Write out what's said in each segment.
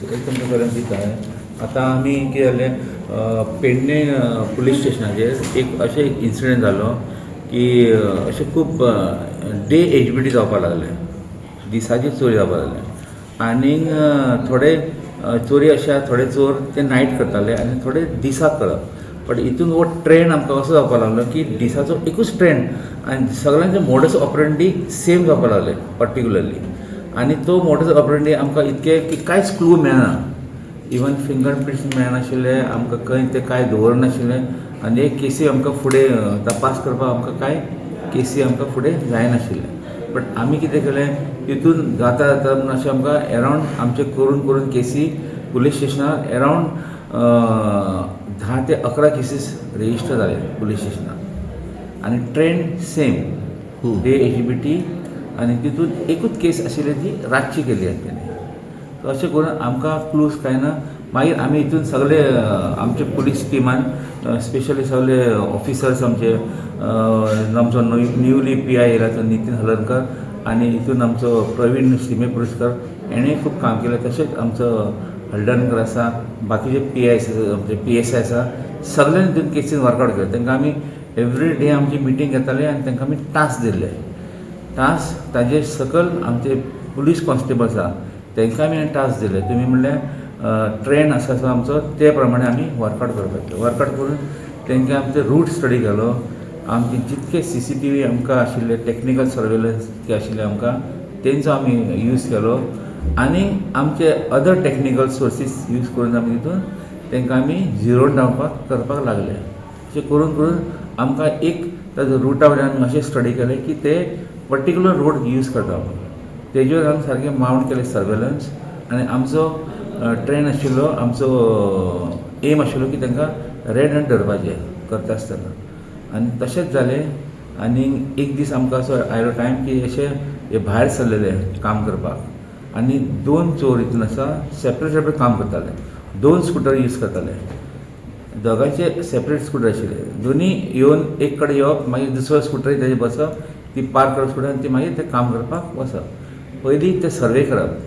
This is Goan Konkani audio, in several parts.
एक तुमकां सगळ्यांक दिता. आतां आमी कितें जालें, पेडणे पुलीस स्टेशनाचेर एक अशें इन्सिडंट जालो की अशें खूब डे एचबीटी जावपाक लागले, दिसाची चोरी जावपाक लागले. आनीक थोडे चोरी अशे आसा, थोडे चोर ते नायट करताले आनी थोडे दिसाक करप. बट हितून हो ट्रेंड आमकां असो जावपाक लागलो की दिसाचो एकूच ट्रेंड आनी सगळ्यांचे मोडस ऑपरेंडी सेम जावपाक लागले पर्टिक्युलरली. आनी तो मोडस ऑपरेंडी आमकां इतके की कांयच क्लू मेळना, इवन फिंगर प्रिंट्स मेळनाशिल्ले आमकां, खंय ते कांय दवरनाशिल्ले. आनी एक केसी आमकां फुडें तपास करपाक आमकां कांय केसी आमकां फुडें जायनाशिल्ले. बट आमी कितें केलें, तितून जाता जाता म्हणून अशें आमकां एरावंड आमचे करून करून केसी पुलीस स्टेशनार एरावंड 10 ते 11 केसीस रजिस्टर जाले पुलीस स्टेशनार. आनी ट्रेंड सेम डे एचबीटी आनी तितून एकूच केस आशिल्ली ती रातची केली आनी तेणी. सो अशें करून आमकां क्लूज कांय ना. मागीर आमी हितून सगळे आमचे पुलीस टिमान स्पेशली सगळे ऑफिसर्स आमचे, आमचो न्यूली पीआय येयला तो नितीन हलनकर आनी हितून आमचो प्रवीण शिमे पुरस्कर हेणें खूब काम केलें. तशेंच आमचो हळदणकर आसा, बाकीचे पीआय आमचे पीएसआय आसा, सगळ्यांनी हितून केसीन वर्कआवट केलें. तांकां आमी एवरी डे आमची मिटींग घेताले आनी तांकां आमी टास्क दिल्ले. टास्क ताजे सकयल आमचे पुलीस कॉन्स्टेबल आसा तांकां आमी टास्क दिले, तुमी म्हणल्यार ट्रेंड आसा आसा आमचो ते प्रमाणे आमी वर्कआवट करपाचें. वर्कआवट करून तांकां आमचे रूट स्टडी केलो. आमचे जितके सीसीटीव्ही आमकां आशिल्ले, टॅक्निकल सर्वेलन्स जितके आशिल्ले आमकां, तेंचो आमी यूज केलो आनी आमचे अदर टॅक्निकल सोर्सीस यूज करून आमी तितून तांकां आमी झिरो डावपाक करपाक लागले. अशें करून करून आमकां एक ताजो रुटा वयल्यान आमी अशें स्टडी केलें की ते पर्टिक्युलर रोड यूज करता म्हणून. तेजेर आमी सारकें मावंट केलें सर्वेलन्स. आनी आमचो ट्रेन आशिल्लो, आमचो एम आशिल्लो की तांकां रेड हँड धरपाचें करता आसतना. आनी तशेंच जालें. आनी एक दीस आमकां असो आयलो टायम की अशें हे भायर सरलेले काम करपाक आनी दोन चोर हितून आसा सेपरेट सेपरेट काम करताले. दोन स्कुटर यूज करताले, दोगांयचे सेपरेट स्कुटर आशिल्ले. दोनी येवन एक कडेन येवप, मागीर दुसरो स्कुटर तेजेर बसप, ती पार्क करप स्कुटर आनी ती मागीर ते काम करपाक वचप. पयलीं ते सर्वे करप,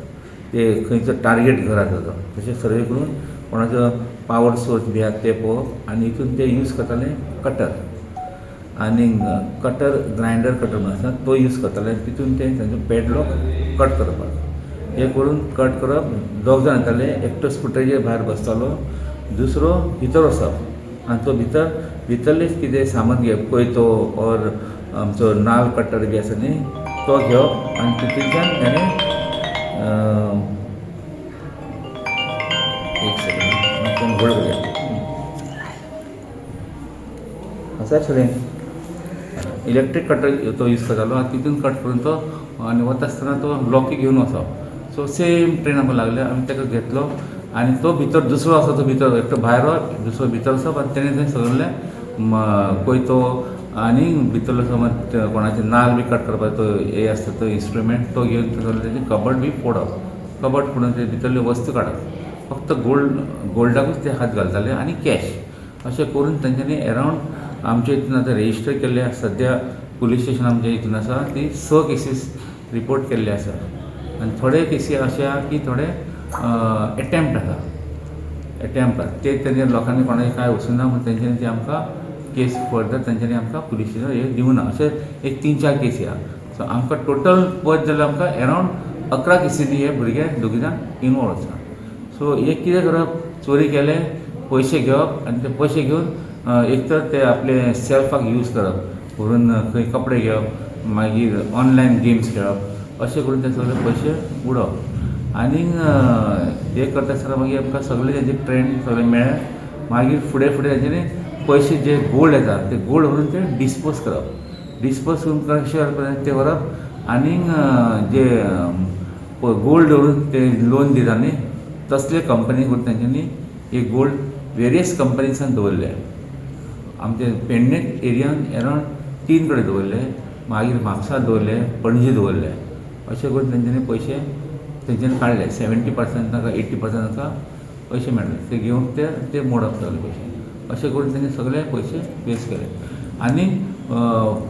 ते खंयचो टार्गेट घर आसा तो तशें सर्वे करून कोणाचो पावर सोर्स बी आसा ते पळोवप. आनी हितून ते यूज करताले कटर आनी कटर ग्रायंडर कटर म्हणून आसा तो यूज करताले. आनी तितून ते तांचो पॅडलॉक कट करपाक हे करून कट करप. दोग जाण येताले, एकटो स्कुटरीचेर भायर बसतालो, दुसरो भितर वचप आनी तो भितर भितरलेच कितें सामान घेवप, कोयतो ऑर आमचो नाल कटर बी आसा न्ही तो घेवप. आनी तितूंतल्यान ताणें एक सेकंड होल्ड करुया. आसा सगळें इलेक्ट्रीक कटर तो यूज करतालो आनी तितून कट करून तो आनी वता आसतना तो लॉकी घेवन वचप. सो सेम ट्रेन आमकां लागले, आमी ताका घेतलो आनी तो भितर दुसरो आसा तो भितर एकटो भायर दुसरो भितर वचप आनी तेणें थंय सगळें कोयतो आनी भितरलो समज कोणाचे नाल बी कट करपाचो तो हे आसता तो इन्स्ट्रुमेंट तो घेवन सगळें तेजें कबड बी फोडप, कबड फोडून ते भितरल्यो वस्तू काडप. फक्त गोल्डाकूच ते हात घालताले आनी कॅश. अशें करून तेंच्यांनी एरावंड आमच्या हितून आतां रेजिस्टर केल्ले आसा. सद्या पुलीस स्टेशन आमच्या हितून आसा ती 6 केसीस रिपोर्ट केल्ले आसा. आनी थोडे केसी अशे आहा की थोडे एटेम्प्ट आसा, एटेम्प्ट आसा ते तेंच्या लोकांनी कोणाचें कांय वचूना म्हूण तेंच्यांनी ते आमकां केस फर्दर तेंच्यांनी आमकां पुलीस स्टेशनार हे दिवना. अशे एक 3-4 केसी आहा. सो आमकां टोटल पळयत जाल्यार आमकां एरावंड 11 केसींनी हे भुरगे दोगी जाण इनवॉल्व आसा. सो एक कितें करप, चोरी केले पयशे घेवप आनी ते पयशे घेवन एक तर ते आपले सेल्फाक यूज करप, व्हरून खंय कपडे घेवप, मागीर ऑनलायन गेम्स खेळप, अशें करून ते सगळे पयशे उडोवप. आनीक हे करता आसतना मागीर आमकां सगळे तेंचे ट्रेंड सगळे मेळ्ळे. मागीर फुडें फुडें तेंच्यांनी पयशे जे गोल्ड येता ते गोल्ड व्हरून ते डिस्पोज करप, डिस्पोज करून कशें व्हरप ते व्हरप. आनीक जे गोल्ड दवरून ते लोन दिता न्ही तसले कंपनी करून तेंच्यांनी एक गोल्ड वेरियस कंपनीसान दवरले. आमचे पेडणे एरियान एरावंड 3 कडेन दवरले, मागीर म्हापसा दवरले, पणजे दवरले. अशें करून तेंच्यांनी पयशे तेंच्यांनी काडले. 70% तांकां 80% तांकां पयशे मेळ्ळे, ते घेवन ते ते मोडप सगळे पयशे. अशें करून तेंचे सगळे पयशे वेस्ट केले. आनी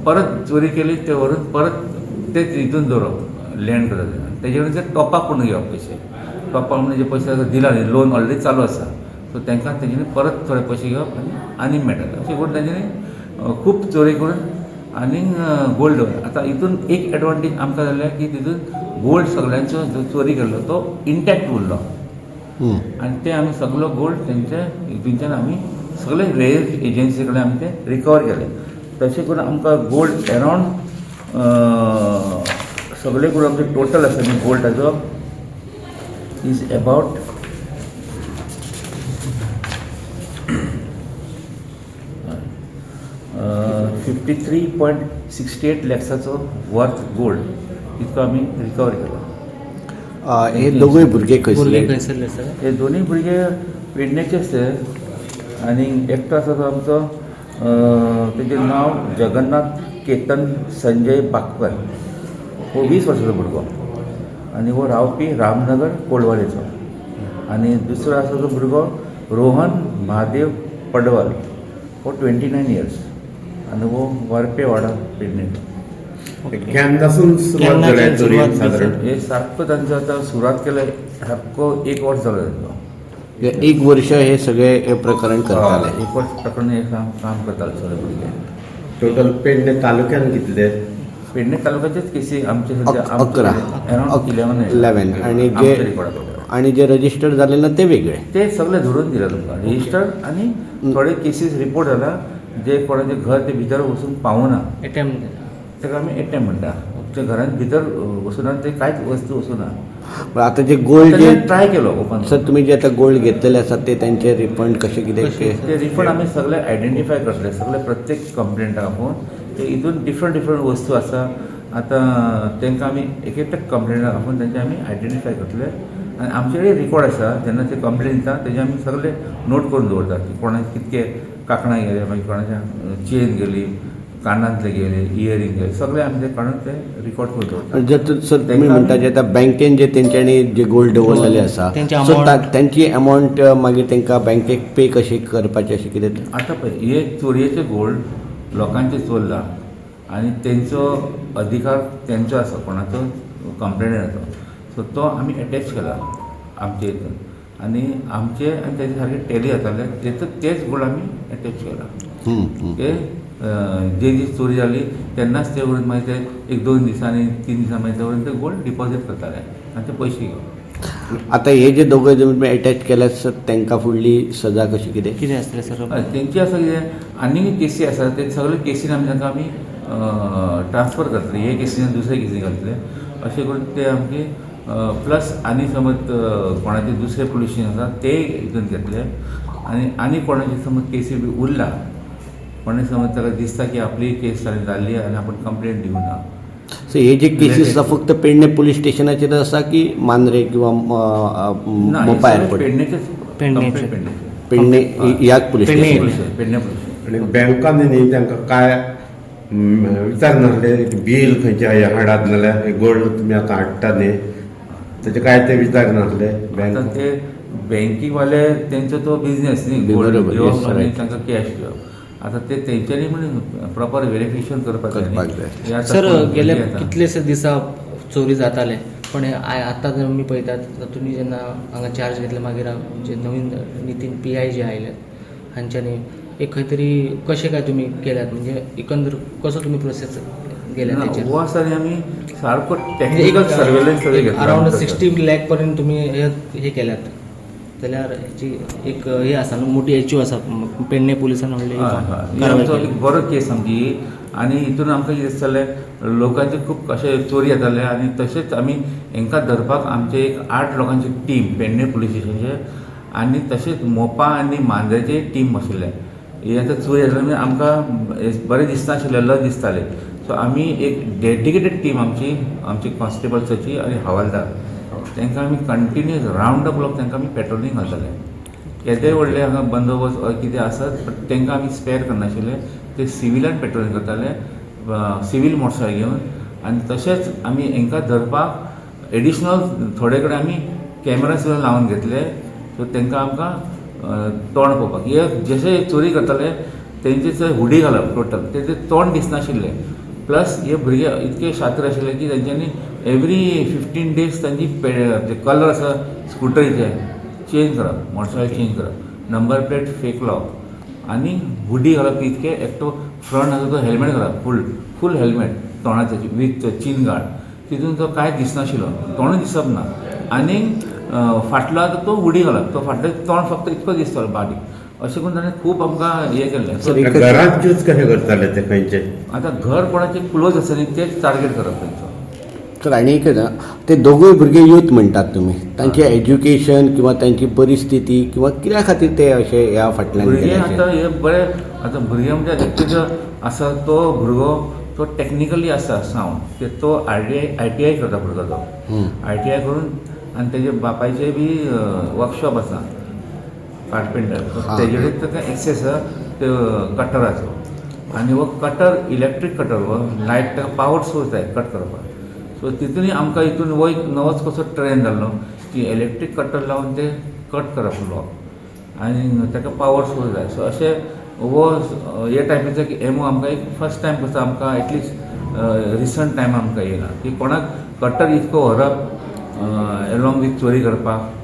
परत चोरी केली ते व्हरून परत तेच हितून दवरप, लँड करप, तेजे कडेन ते टॉपाक करून घेवप पयशे. पप्पा म्हणून जे पयशे दिला न्ही, लोन ऑलरेडी चालू आसा, सो तांकां तेंच्यांनी परत थोडे पयशे घेवप आनी आनी मेळटाले. अशें करून तेंच्यांनी खूब चोरी करून आनी गोल्ड दवरले. आतां हितून एक एडवांटेज आमकां जालें की तितून गोल्ड सगळ्यांचो जो चोरी केल्लो तो इंटॅक्ट उरलो आनी ते आमी सगलो गोल्ड तेंचे हितूनच्यान आमी सगळे वेरियस एजन्सी कडेन आमी ते रिकवर केले. तशें करून आमकां गोल्ड एरावंड सगळे करून आमचे टोटल आसा न्ही गोल्डाचो is about 53.68 लॅक्साचो worth gold इतको आमी रिकवर केला. हे दोगूय भुरगे भुरगे खंयसरले? खंयसरले सर? हे दोनूय भुरगे पेडण्याचे आसले आनी एकटो आसा तो आमचो, तेजें नांव जगन्नाथ केतन संजय बागकर, हो 20 वर्साचो भुरगो आनी हो रावपी रामनगर कोलवालेचो. आनी दुसरो आसा तो भुरगो रोहन महादेव पडवल, हो 29 इयर्स आनी हो वरपे वाडा पेडणेचो. केन्नासून सुरवात केन्नाच्यान जाल्या चोरयेक सुरवात जाली? सादारण? हे सारको तांचो आतां सुरवात केल्या सारको एक वर्स जालो तांचो. म्हणजे एक वर्ष हे सगळे हे प्रकरण करताले? एक वर्स प्रकरण हे काम काम करताले सगळे भुरगे. टोटल पेडणे तालुक्यान कितले? पेडणे तालुक्याचेच केसी आमचे सध्या 11. अरावंड 11. 11 आणि जे आणि जे रजिस्टर झाले ना ते वेगळे? ते सगळे धरून दिले तुमकां रजिस्टर आनी थोडे केसीस रिपोर्ट जाला, जे कोणाचें घर ते भितर वचून पावना. एटेम्प्ट. ताका आमी एटेम्प्ट म्हणटा. ते घरान भितर वचूना, ते कांयच वस्तू वचूना. पण आता जे गोल्ड जे ट्राय केलो ओपन. सर, तुम्ही जे आता गोल्ड घेतलेले आसात ते त्यांचे रिफंड कसे कितें? कशे? ते रिफंड आमी सगळे आयडेंटिफाय करतले, सगळे प्रत्येक कंप्लेंटाक आपोवन ते हितून डिफरंट डिफरंट वस्तू आसा. आतां तांकां आमी एक एकट्या कंप्लेंटाक आपोवन तेंचे आमी आयडेंटिफाय करतले आनी आमचे कडेन रिकॉर्ड आसा. जेन्ना ते कंप्लेन दिता तेजे आमी सगळे नोट करून दवरतात की कोणाक कितके कांकणां गेले, मागीर कोणाच्या चेन गेली, कानांतले गेले, इयरींग गेले, सगळे आमी ते काडून ते रिकॉर्ड करून दवरतात. जर सर तुम्ही तांकां म्हणता जे आता बँकेन जे तेंच्यांनी जे गोल्ड दवरलेले आसा, तेंचे सो amount- त्यांची अमावंट मागीर तेंकां बँकेक पे कशी करपाची अशें कितें? आतां पळय, हे चोरयेचे गोल्ड लोकांचे चोरला आनी तेंचो अधिकार तेंचो आसा, कोणाचो कंप्लेनराचो, सो तो आमी एटॅच केला आमचे हितून आनी आमचे आनी तेजे सारके टॅली जाताले, तेच तेच गोल्ड आमी एटॅच केला. हम्म, हम्म. ते जे दीस चोरी जाली तेन्नाच ते व्हरून मागीर ते एक दोन दिसांनी तीन दिसां मागीर ते व्हरून ते गोल्ड डिपॉजीट करताले आनी ते पयशे घेवन. आता हे जे दोगूय तुमी अटॅच केल्यात सर, तेंकां फुडली सजा कशी कितें? कितें आसतलें सर? हय, तेंची आसा कितें आनीक केसी आसा, ते सगळे केसीन आमी तांकां आमी ट्रान्सफर करतले, हे केसीन दुसरे केसी घालतले, अशें करून ते आमचे प्लस आनी समज कोणाचे दुसरे पुलीस स्टेशन आसा ते हितून घेतले आनी आनी कोणाचे समज केसी बी उरला, कोणी समज ताका दिसता की आपली केस जाल्ली आनी आपण कंप्लेन दिवना. सो हे जे केसीस आसा फक्त पेडणे पुलीस स्टेशनाचेर आसा की मांद्रे किंवा ना, हे मोपा सगळे एअरपोर्ट? पेडणेचेच. पेडणेचे. पेडणेचे. पेडणे ह्याच police Pedne. Station? Pedne police. आनी बँकांनी न्ही तांकां काय विचारनासले बील खंयचे हे हाडात नाल्यार हे गोल्ड तुमी आतां हाडटा न्ही तेजे काय ते विचारनासले आतां बँक? ते बँकीवाले तेंचो तो बिजनेस न्ही, गोल्ड बरोबर, घेवप yes, आनी right. तांकां कॅश दिवप. आतां ते तेंच्यांनी म्हणून प्रॉपर वेरिफिकेशन करपाक जाय करपाक न्ही. जाय. हे आतां सर, कोण गेले भुरगीं आतां. कितलेशे दिसा चोरी जाताले, पण हे आतां आमी पळयतात, तुमी जेन्ना हांगा चार्ज घेतले मागीर जे नवीन नितीन पी I जे आयले हांच्यांनी एक खंय तरी कशें काय तुमी केल्यात, म्हणजे एकंदर कसो तुमी प्रोसेस गेल्या ना, तेचेर? हो आसा न्ही आमी सारको टॅक्निकल सर्वेलन्स सगळें घेतला. अरावंड 60 लॅक पर्यंत तुमी हे केल्यात जाल्यार हेची एक हे आसा न्हू, मोठी एचयू आसा पेडणे पुलिसान व्हडली हय, हय. ही कारवाय आमचो केली. एक बरो केस आमची आनी हितून आमकां कितें दिसतालें, लोकांचे खूब अशे चोरी जाताले आनी तशेंच आमी हेंकां धरपाक आमचे एक 8 लोकांची टीम पेडणे पुलीस स्टेशनचे आनी तशेंच मोपा आनी मांद्रेचे टीम आशिल्ले. हे आतां चोरी जाताले म्हणजे आमकां बरें दिसनाशिल्लें, लज दिसतालें. सो आमी एक डेडिकेटेड टीम आमची, आमची कॉन्स्टेबल्साची आनी हवालदार, तांकां आमी कंटिन्युअस रावंड the clock तांकां आमी पेट्रोलिंग घालताले. केदे व्हडले हांगा बंदोबस्त or कितें आसत बट तांकां आमी स्पेर करनाशिल्ले. ते सिविलान पेट्रोलिंग करताले, सिवील मोटरसायकल घेवन. आनी तशेंच आमी हांकां धरपाक एडिशनल थोडे कडेन आमी कॅमेरा सुद्दां लावन घेतले. सो तांकां आमकां तोंड पळोवपाक, हे जशे चोरी करताले तेंचे थंय हुडी घालप टोटल, तेंचें तोंड दिसनाशिल्लें. प्लस हे भुरगे इतके शात्र आशिल्ले की तेंच्यांनी एवरी 15 डेज तांची कलर आसा स्कुटरीचे चेंज करप, मोटरसायकल चेंज करप, नंबर प्लेट फेक लावप आनी हुडी घालप. इतके एकटो फ्रंट आसा तो हेल्मेट घालप, फूल फूल हेल्मेट तोंडाचे विथ चीन गार्ड. तितून तो कांय दिसनाशिल्लो, तोंडूय दिसप ना. आनी फाटलो आसा तो हुडी घालप, तो फाटलो तोंड फक्त इतको दिसतालो बारीक. अशें करून ताणें खूब आमकां हें केल्लें. सर, एक घरांत यूज कशें करताले ते खंयचे? आतां घर कोणाचें क्लोज आसा न्ही तेच टार्गेट करप तेंचो. तर आनी एक ना, ते दोगूय भुरगे यूथ म्हणटात तुमी, तांचें एज्युकेशन किंवा तांची परिस्थिती किंवा कित्या खातीर ते अशे ह्या फाटल्यान भुरगे गेले अशे? आतां हे बरे, आतां भुरगे म्हणजे एकटे आसा तो भुरगो तो टॅक्निकली आसा सावंड ते तो आयटीआय करता भुरगो तो. आयटीआय करून आनी तेजे बापायचे बी वर्कशॉप आसा कार्पेंटर. तेजे कडेन ताका एक्सेस आसा ते कटराचो आनी हो कटर इलेक्ट्रीक कटर, हो लायट ताका पावर सोर्स जाय कट करपाक. सो तितूनय आमकां हितून हो एक नवोच कसो ट्रेंड जाल्लो की इलेक्ट्रीक कटर लावन ते कट करप लॉक आनी ताका पावर सोर्स जाय. सो अशें हो हे टायपीचो एक एमओ आमकां एक फर्स्ट टायम कसो आमकां एटलिस्ट रिसंट टायम आमकां येयला की कोणाक कटर इतको व्हरप एलॉंग वीथ चोरी करपाक.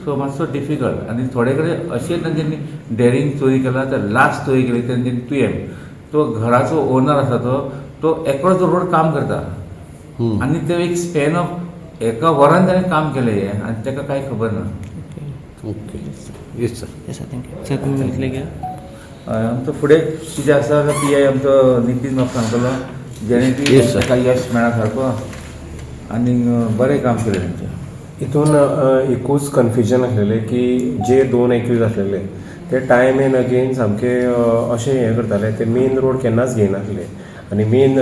सो मातसो डिफिकल्ट. आनी थोडे कडेन अशें तांच्यांनी डेरींग चोरी केला. तर लास्ट चोरी केली तेंच्यांनी तुयें तो घराचो ओनर आसा तो तो एक्रॉस the road काम करता आनी ते एक स्पॅन ऑफ एका वरान ताणें काम केलें हें आनी ताका कांय खबर ना. Okay, yes sir. Yes sir, thank you sir. तुमी इतलें घ्या. आमचो फुडें कितें आसा पी I आमचो नितीन बाब सांगतलो जेणे की Yes, sir. ताका यश मेळा सारको आनी बरें काम केलें तेंचें. हितून एकूच कन्फ्युजन आसलेलें की जे दोन एक्यूज आसलेले ते टायम एंड अगेन सामके अशें हें करताले, ते मेन रोड केन्नाच घेयनासले आनी मेन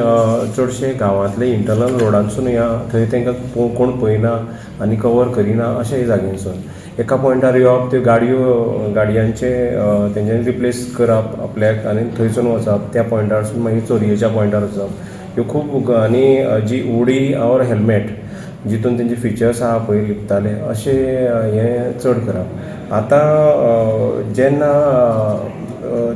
चडशे गांवांतले इंटरनल रोडांसून या थंय तांकां कोण पळयना आनी कवर करिना अशे जाग्यांसून एका पॉयंटार येवप, त्यो गाडयो गाडयांचे तेंच्यांनी रिप्लेस करप आपल्याक आनी थंयसून वचप त्या पॉयंटारसून मागीर चोरयेच्या पॉयंटार वचप. ह्यो खूब आनी जी हुडी ऑर हेल्मेट जितून तेंचे फिचर्स आहा पळय लिपताले अशें हें चड करप. आतां जेन्ना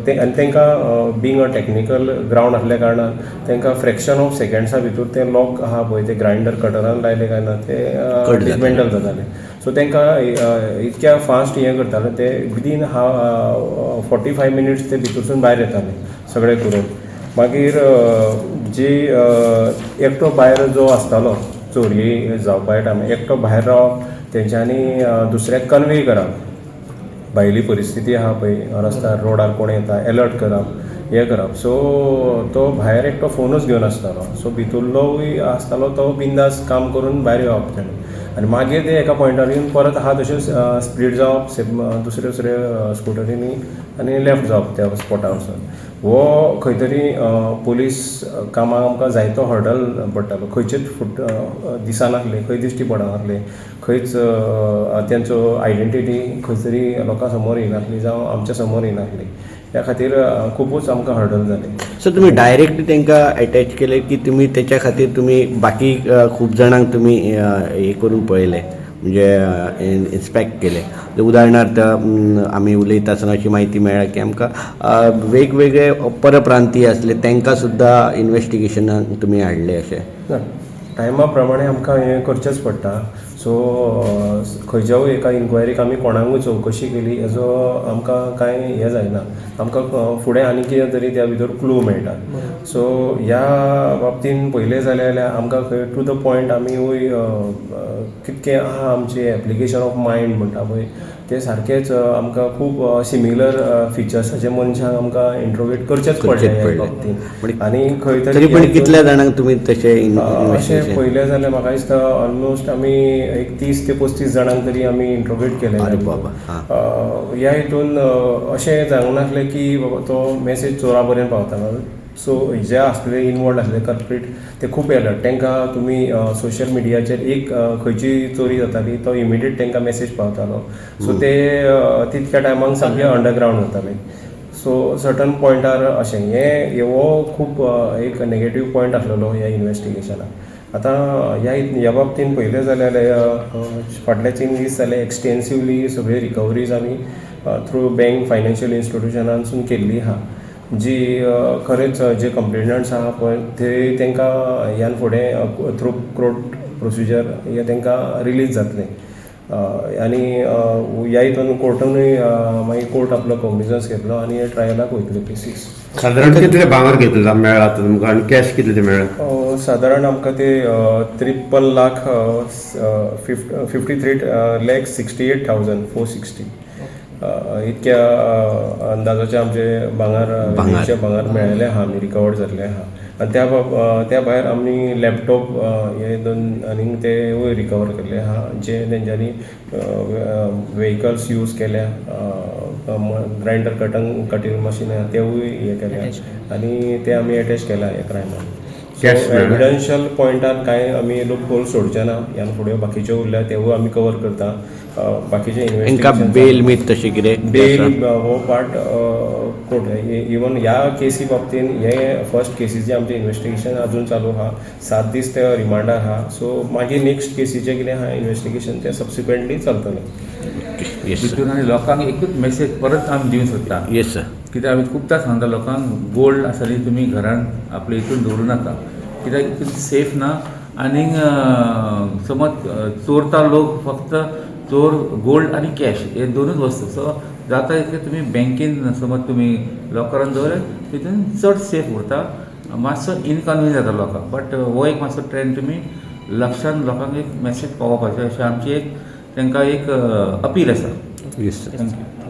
ते आनी तांकां बींग अ टॅक्निकल ग्रावंड आसल्या कारणान तांकां फ्रॅक्शन ऑफ सेकंड्सा भितर ते लॉक आहा पळय ते ग्रायंडर कटरान लायले काय ना ते Cut जाताले. डिसमेंटल जाताले. सो तांकां इतक्या फास्ट हें करताले ते विदीन हा 45 मिनिट्स ते भितरसून भायर येताले सगळें करून. मागीर जी एकटो भायर जो आसतालो चोरये जावपा टायमार एकटो भायर रावप, तेंच्यांनी दुसऱ्याक कन्वे करप भायली परिस्थिती आहा पळय रस्त्यार रोडार कोण येता एलर्ट करप हें करप. सो तो भायर एकटो फोनूच घेवन आसतालो. सो भितुल्लोय आसतालो तो बिंदास काम करून भायर येवप तेणें आनी मागीर ते एका पॉयंटार येवन परत आहा तश्यो स्प्लीट जावप दुसरे दुसरे स्कुटरींनी आनी लेफ्ट जावप त्या स्पॉटार वचून. हो खंय तरी पुलीस कामाक आमकां जायतो हर्डल पडटालो. खंयचेच फूट दिसनासले, खंय दिश्टी पडनासले, खंयच तेंचो आयडेंटिटी खंय तरी लोकां समोर येयनासली जावं आमच्या समोर येयनासली. त्या खातीर खुबूच आमकां हर्डल जाले. सर, तुमी डायरेक्ट तांकां अटॅच केले की तुमी तेच्या खातीर तुमी बाकी खूब जाणांक तुमी हे करून पळयले, म्हणजे इन्स्पेक्ट केले? उदाहरणार्थ आमी उलयता आसतना अशी म्हायती मेळ्ळ्या की आमकां वेगवेगळे परप्रांतीय आसले तांकां सुद्दां इन्वेस्टिगेशनाक तुमी हाडले अशें. ना, टायमा प्रमाणे आमकां हें करचेंच पडटा. सो खंयच्याय एका इन्क्वायरीक आमी कोणाकूय चवकशी केली हेजो आमकां कांय हें जायना, आमकां फुडें आनी कितें तरी त्या भितर क्लू मेळटा. सो ह्या बाबतीन पयलें जालें जाल्यार आमकां खंय टू the point आमीवूय कितकें आहा आमचें एप्लिकेशन ऑफ मायंड म्हणटा पळय तें सारकेंच आमकां खूब सिमिलर फिचर्साचे मनशांक आमकां इंट्रोगेट करचेंच पडलें करचेंच ह्या पडलें. बाबतीन. आनी खंय तरी तरी पण कितल्या जाणांक तुमी तशें अशें इन्वेस्टिगेशन पयलें जाल्यार म्हाका दिसता ऑलमोस्ट आमी एक 30 ते 35 जाणांक तरी आमी इंट्रोगेट केले. अरे बाबा, हां. ह्या हितून अशें जावंक नासलें की बाबा तो मॅसेज चोरा पर्यंत पावतालो. सो जे आसले इनवॉल्ड आसले कल्प्रीट ते खूब एलर्ट. तांकां तुमी सोशल मिडियाचेर एक खंयची चोरी जाताली तो इमिडिएट तांकां मॅसेज पावतालो. सो ते तितक्या टायमाक सामके अंडरग्रावंड जाताले. सो सर्टन पॉयंटार अशें हें हो खूब एक नेगेटीव पॉयंट आसलेलो ह्या इन्वेस्टिगेशनाक. आतां ह्या बाबतीन पळयलें जाल्यार फाटले 3 दीस जाले एक्सटेन्सिवली सगळी रिकवरीज आमी थ्रू बँक फायनान्शियल इन्स्टिट्युशनांसून केल्ली आहा. जी खरेंच जे कंप्लेनंट्स आहा पळय ते तांकां ह्यान फुडें थ्रू कोर्ट प्रोसिजर हे तांकां रिलीज जातलें. आनी ह्या हितून कोर्टानूय मागीर कोर्ट आपलो कॉग्निजन्स घेतलो आनी ट्रायलाक वयतले केसीस. सादारण कितले भांगर घेतले मेळ्ळा तुमकां आनी कॅश कितले मेळ्ळा? सादारण आमकां ते 53 लाख 53,68,460 इतक्या अंदाजाचे आमचे भांगर भांगर. भांगर मेळ्ळेलें आहा, आमी रिकवर जाल्लें आहा. आनी त्या भायर आमी लॅपटॉप हे दोन आनीक तेवूय रिकवर केल्ले आहा, जे तेंच्यांनी वेहिकल्स यूज केल्या, ग्रायंडर कटंग कटींग मशीन आहा तेवूय हे केल्या आनी ते आमी एटॅच केला ह्या क्रायमान. Cash मेळ्ळा? एविडन्शियल पॉयंटान कांय आमी लूप होल सोडचे ना. ह्यान फुडें बाकीचे उरल्या तेवूय आमी कवर करता, बाकीचे तांकां इन्वेस्टिगेशन. बेल मीत तशें कितें? बेल हो पार्ट कोर्ट, इवन ह्या केसी बाबतीन हे फर्स्ट केसीचे आमचें इन्वेस्टिगेशन अजून चालू आहा. 7 दीस ते रिमांडार आहा, सो मागीर नेक्स्ट केसीचें कितें आहा इन्वेस्टिगेशन तें सबसिक्वंटली चलतलें. Yes sir. तितून आनी लोकांक एकूच मेसेज परत आमी दिवंक सोदता, Yes sir. कित्याक आमी खुबदां सांगता लोकांक, गोल्ड आसा न्ही, तुमी घरान आपले हितून दवरूं नाका, कित्याक हितून सेफ ना. आनीक समज चोरता लोक, फक्त चोर गोल्ड आनी कॅश हे दोनूच वस्तू. सो जाता तितलें तुमी बँकेन समज तुमी लॉकरान दवरले, तितून चड सेफ उरता. मातसो इनकन्विनियंस जाता लोकांक, बट हो एक मातसो ट्रेंड तुमी लक्षान लोकांक एक मेसेज पावोवपाचें अशें आमची एक तांकां एक अपील आसा. Yes sir. Thank you.